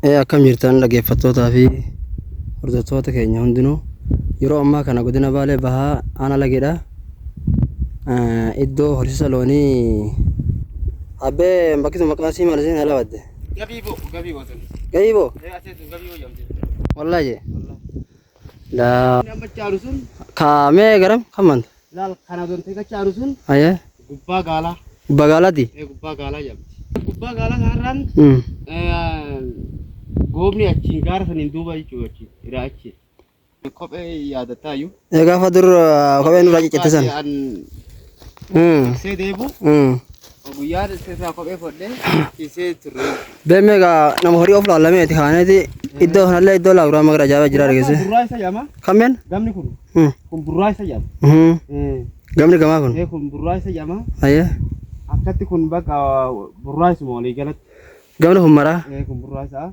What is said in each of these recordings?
Akkam jirtan dhaggeeffattootaa fi hordoftoota keenya hundinuu? Yeroo ammaa kana godina Baalee Bahaa aanaa Lageedha. Iddoo horsiisa loonii Abbee bakki sun maqaan sii maal isin alaa badde? Gabii boo, gabii boo sun. Gabii boo? Ee, asee sun gabii boo jedhamti. Wallaahi jee. Laa Inni amma chaaru sun, kaamee garam kam manta? Laal kana dontee ka chaaru sun Ayee. gubbaa gaalaa. Gubbaa gaalaati? Ee, gubbaa gaalaa jedhamti. Gubbaa gaalaa kanarraan goobni achiin gaara saniin duuba jechuudha, achiin irraa achi. Kophee yaadattaayyuu. Ee, gaafa dur kophee nurraa ciccitte san. An tiksee deebu guyyaa sirraa kophee fodhee tiksee turre. Beemmee egaa nama horii of laallameeti kaaneeti iddoo kanallee iddoo laaburaa magara ajaa'ibaa jira argise. Burraa isa jedhama. Kammeen? Gamni kun. Kun burraa isa jedhama. Gamni gamaa kun. Ee, kun burraa isa jedhama. Ayyee. Akkatti kun bakka burraa isuma walii galatti. Gamni kun maraa. Ee, kun burraa isaa.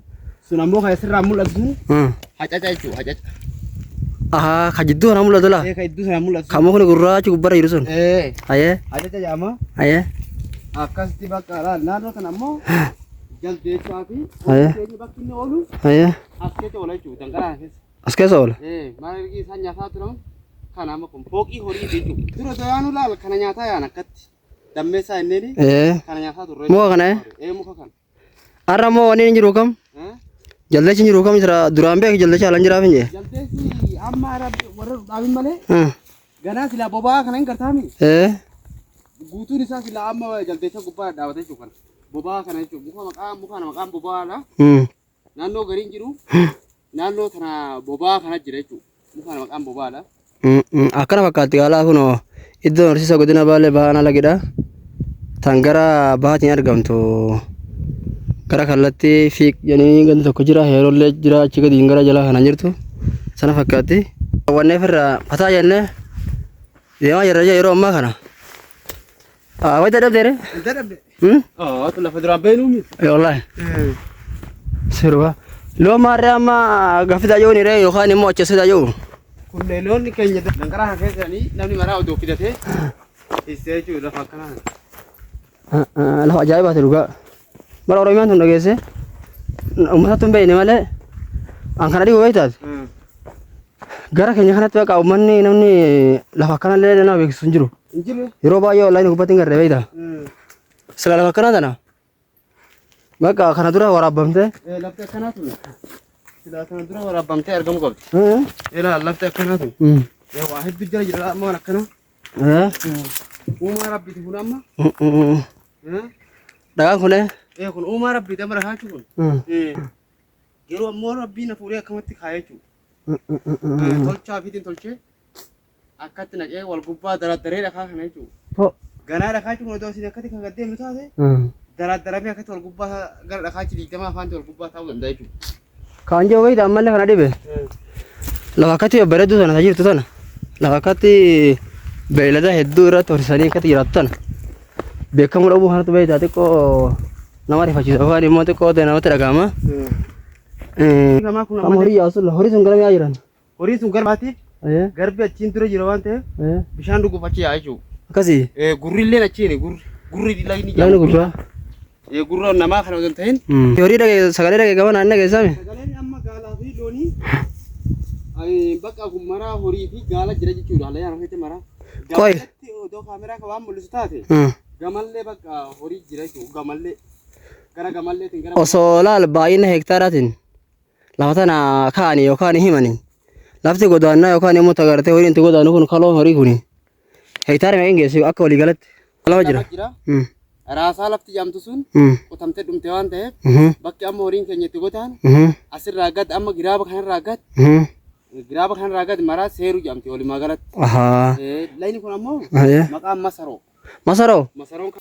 Sun ammoo kan asirraa mul'atu sun hacaca jechuudha, hacaca. Ahaa, ka jidduu kana mul'atu laa. Ee, kan iddoo sana mul'atu Kan mukni gurraachi gubbarra jiru sun. Ee. Ayyee. Hacaca jedhama. Ayyee. Akkasitti bakka laal naannoo kana ammoo jaldeessaa fi keenya bakki inni oolu Ayyee. as keessa oola jechuudha, danqaraa keessa. As keessa oola. Ee, maal ergi isaan nyaataa turan kana amma kun fooqii horii jechuudha. Dura doyaanuu laal kana nyaataa yaan akkatti. Dammeessaa inneeni kana nyaataa turre. Muka kana, eh? Ee, muka kana. Har'a immoo wanni hin jiru kam? Eh? Jaldeessi hin jiru kam jira duraan beek jaldeessi haalaan jiraaf hin jee. Jaldeessi amma rabbi warra dhaabin malee ganaa silaa boba'aa kana hin gartaami. Guutuun isaa silaa amma jaldeessa gubbaa dhaabate jechuudha kana. Boba'aa kana jechuudha. Muka maqaa muka kana maqaan boba'aadha. Naannoo gariin jiru naannoo tana boba'aa kana jira jechuudha. Muka kana maqaan boba'aadha. Akkana fakkaatti gaalaa kunoo iddoon horsiisa godina Baalee Bahaa aanaa Lageedha. Tan gara bahaatiin argamtu gara kallattii fiiq jedhanii gandi tokko jira, heerollee jira, achi gadiin gara jalaa kanaan jirtu sana fakkaatti. Wanneef irraa fataa jennee deemaa jirra yeroo ammaa kana. Wayita dhabdeere? Hin dadhabde. Oh, lafa duraan beenuumi. Wallaahi. Sirba. Loon maarree amma gaffitaa jiru ni ree yookaan immoo achi jiru. Kunneen loonni keenya danqaraa kana keessa jiranii namni maraa odoo fidatee hissee jechuudha lafa akkanaa kana. Lafa ajaa'ibaati dhugaa. Bara Oromiyaan tun dhageesse uummatatti hin beekne malee an kana dhibu beektaati. Gara keenya kanatti bakka uummanni namni lafa akkanallee nama beeksisu hin jiru. Hin jiru. Yeroo baay'ee onlaayinii gubbatti hin garree beektaa. Sila lafa akkanaa tana bakka kana dura waraabamtee. Lafti akkanaa tun silaa kana dura waraabamtee argamuu qabdi. Ilaa lafti akkanaa tun. Waa hedduu jala jira amma waan akkanaa. Uumaa rabbiiti kun amma. Dhagaan kun Ee, kun uumaa rabbiiti amma rahaachuu kun. Yeroo ammoo rabbiin na fuudhee akkamatti kaa'ee jechuudha. Tolchaa ofiitiin tolchee akkatti naqee wal gubbaa daraddaree dhakaa kana jechuudha. Ganaa dhakaa jechuun odoo isin akkatti kan gad deemnu taate daraddaramee akkatti wal gubbaa gara dhakaachi 20 afaanti wal gubbaa taa'uu danda'a jechuudha. Kaan jiru wayita ammallee kana dhibe. Lafa akkatti babbareedduu tana jirtu tana. Lafa akkatti beeylada hedduu irratti horsiisanii akkatti jiraattu tana. Beekamuu dhabuu kanatu beektaa xiqqoo nama rifachiisa yookaan immoo xiqqoo ta'e namatti dhaga'ama. Gamaa kun Amma horii yaasu horii sun gara mi'aa jiran. Horii sun garbaati. Garbi achiin dura jira waan ta'eef bishaan dhuguuf achi yaa'a jechuudha. Akkasii. Gurri illee achiini gurri gurri lagni Lagni gurraa. Gurra namaa kana osoo hin ta'in. Horii dhagee sagalee dhagee gama naannoo dhageessame. Sagaleen amma gaalaa fi loonii bakka kun maraa horii fi gaala jira jechuudha. Haala yaana keessa maraa. Qoy. Gamalatti odoo kaameraa kan waan mul'isu taate gamallee bakka horii jira jechuudha. Gamallee gara gamalleetiin gara. Osoo laal baay'ina hektaaraatiin lafa tana kaa'anii yookaan himanii lafti godaannaa yookaan immoo tagartee horiin itti godaanu kun kaloon horii kuni hektaara meeqa geessu akka walii galatti lama jira. Jira. Raasaa lafti jedhamtu sun qotamtee dhumte waan ta'eef bakki amma horiin keenya itti godaanu asirraa gad amma giraaba kanarraa gad giraaba kanarraa gad maraa seeruu jedhamti walumaa galatti. Ahaa. Layni kun ammoo maqaan masaroo. Masaroo. Masaroon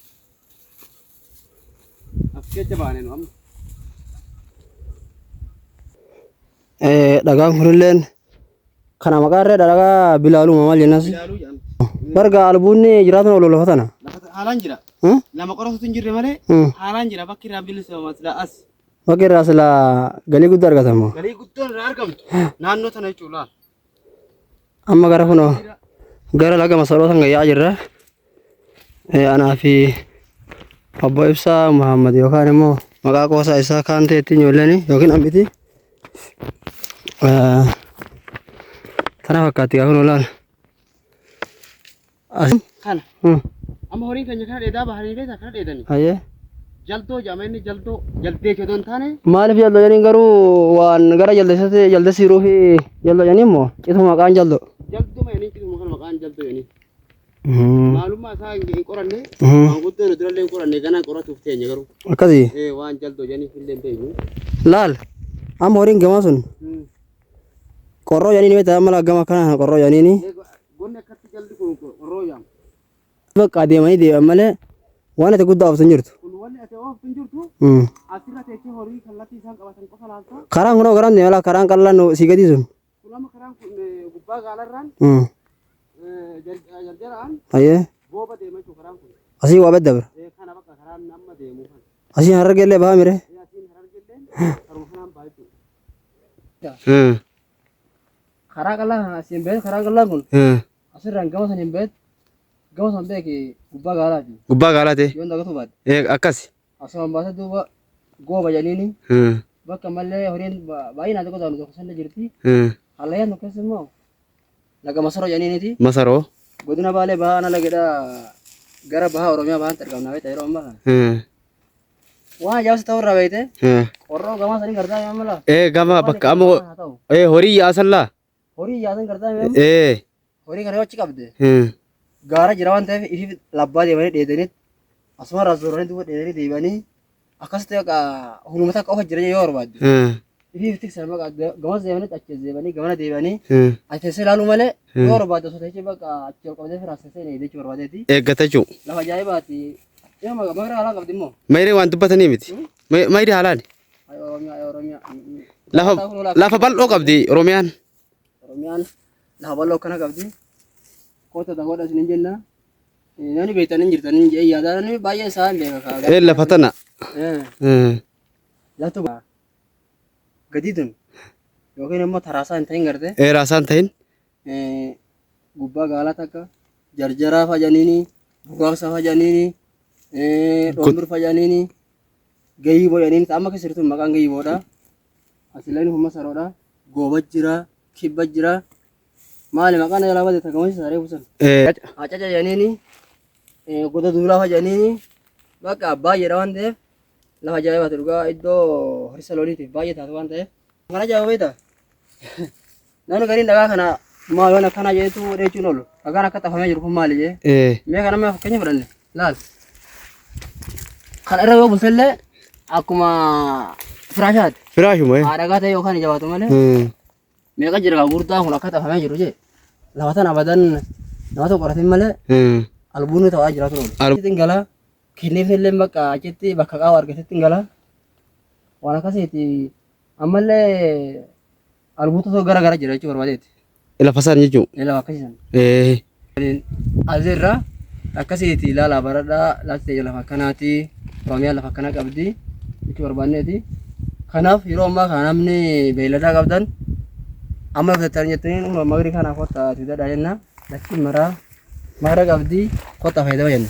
as keessa baane nu amma. Dhagaan kunilleen kana maqaa irree dhagaa bilaaluma maal jennas. Bilaaluu jedhamti. Barga albuunni jiraatan oolu lafa tana. Lafa haalaan jira. Lama qoratutu hin jirre malee haalaan jira bakki irraa bilisa silaa as. Bakki irraa silaa galii guddaa argatamu. Galii guddoon irraa argamtu naannoo tana jechuudha. Amma gara kunoo gara laga Masaroo san gayyaa jirra. Anaa fi obbo Ibsaa Muhammad yookaan immoo Maqaa qoosaa isaa kaan ta'etti ijoolleen yookiin hambiti. Tana fakkaatti gaafa nu laala. Kana. Amma horiin keenya kana dheedaa bahanii beektaa kana dheedanii. Hayyee. Jaldoo jedhama inni jaldoo jaldee jedhu hin taane. Maaliif jaldoo jedhaniin garuu waan gara jaldeessatti jaldeessi jiruu fi jaldoo jedhaniin immoo cituma maqaan jaldoo. Jalduma jedhanii cituma kana maqaan jaldoo jedhanii. Maalummaa isaa hin qoranne. Maanguddoo nu durallee hin qoranne ganaa qoratuuf teenya garuu. Akkasii. Waan jaldoo jedhanii illee hin beeknu. Laal amma horiin gamaa sun qorroo jedhanii beektaa amma gama kana qorroo jedhanii. Gonni akkatti jalli kun qorroo jedhama. Bakka deemanii deeman malee waan ati guddaa ooftu hin jirtu. Kun wanni ati ooftu hin jirtu. Asirra teessee horii kallattii isaan qabatan qofa laalta. Karaan kunoo karaan deema laa karaan qallaan nu sii gadi sun. Kun amma karaan kun gubbaa gaalarraan jarjaraan Hayyee. gooba deema jechuudha karaan kun. Asii waa bedda bira. Kana bakka karaan amma deemu kana. Asiin harargeellee bahaa mire. Asiin harargeelleen karuma kanaan baha jechuudha. Karaa qal'aa kana asiin beet karaa qal'aan kun asirraan gama saniin beet gama san beeki gubbaa gaalaati. Gubbaa gaalaati. Yoon dagatu baate. Akkas. Asumaan baasee duuba gooba jedhaniini bakka mallee horiin baay'inaan xiqqoo ta'an tokko sanna jirti. Hallayyaan tokko keessa immoo laga masaroo jedhaniiniti. Masaroo. Godina Baalee bahaa ana lagedha gara bahaa Oromiyaa bahaatti argamna beekta yeroo ammaa kana. Waan ajaa'ibsa ta'uu irraa beekte qorroo gamaa sanii gartaa yoo mala. Gama bakka amma Haa ta'u. Horii yaasallaa. Horii yaasan gartaa yoo horii kana yoo achi qabde gaara jira waan ta'eef ifiif labbaa deemanii dheedanii asuma irraa zooranii duuba dheedanii deebi'anii akkas ta'e humna takka qofa jira yoo barbaadde. Ifiif tiksan bakka gamas deemanii achi deemanii gamana deebi'anii achi teessee ilaaluu malee yoo barbaadde osoo teessee bakka achi ol qabdee firaa teessee hin jechuu barbaadeeti. Eeggata jechuudha. Lafa ajaa'ibaati. Yoo maqaa haalaan qabdi immoo. Mayiree waan dubbatanii miti. Mayiree haalaan. Ay Oromiyaa ay Oromiyaa. Lafa lafa bal'oo qabdi Oromiyaan. Oromiyaan lafa bal'oo akkana qabdi. Kootta daawwadha isin jenna. Namni beektan hin jirtan hin jedhee yaada namni baay'ee isaa hin beeka. Lafa tana. Laftu gadi tun yookiin immoo taraasaa hin ta'in garte Raasaan ta'in. Gubbaa gaalaa takka jarjaraa fa'a jedhaniini bugaabsa fa'a jedhaniini dhombir fa'a jedhaniini gayyiboo jedhaniini amma keessa jirtu maqaan gayyiboodha. Asileen humna saroodha. Gooba jira kibba jira maali maqaan jalaa bade takka malee saree buusan. Acaca jedhaniini goda duulaa fa'a jedhaniini bakka baay'eedha waan ta'eef lafa ajaa'ibaati dhugaa iddoo horsiisa looniitiif baay'ee taatu waan ta'eef. Kana ajaa'iba beektaa? Namni gariin dhagaa kana maal waan akkanaa jedhetu dheechuun oolu. Dhagaan akka xafamee jiru kun maali jee? Mee kana mee fakkeenya fudhanne laal. Kana irra yoo bultellee akkuma firaashaati. Firaashuma. Haa dhagaa ta'e yookaan jabaatu malee. Meeqa jira kaa gurguddaa kun akka xafamee jiru jee. Lafa tana abadan nama tokko qoratin malee albuunni ta'aa jiraatu oolu. Achitti hin galaa. Kenneefni illee bakka achitti bakka qaawwa argatetti hin galaa. Waan akkasiiti ammallee albuutota gara gara jira jechuu barbaadeeti. Lafa isaan jechuudha. Lafa akkasiisan. Asirra akkasiiti ilaalaa baradhaa lafti lafa akkanaati Oromiyaan lafa akkana qabdi jechuu barbaanneeti. Kanaaf yeroo ammaa kana namni beeyladaa qabdan amma filattan jettanii numa magri kana kottaa fidadhaa jenna. Lafti maraa mara qabdi kottaa fayyadama jenna.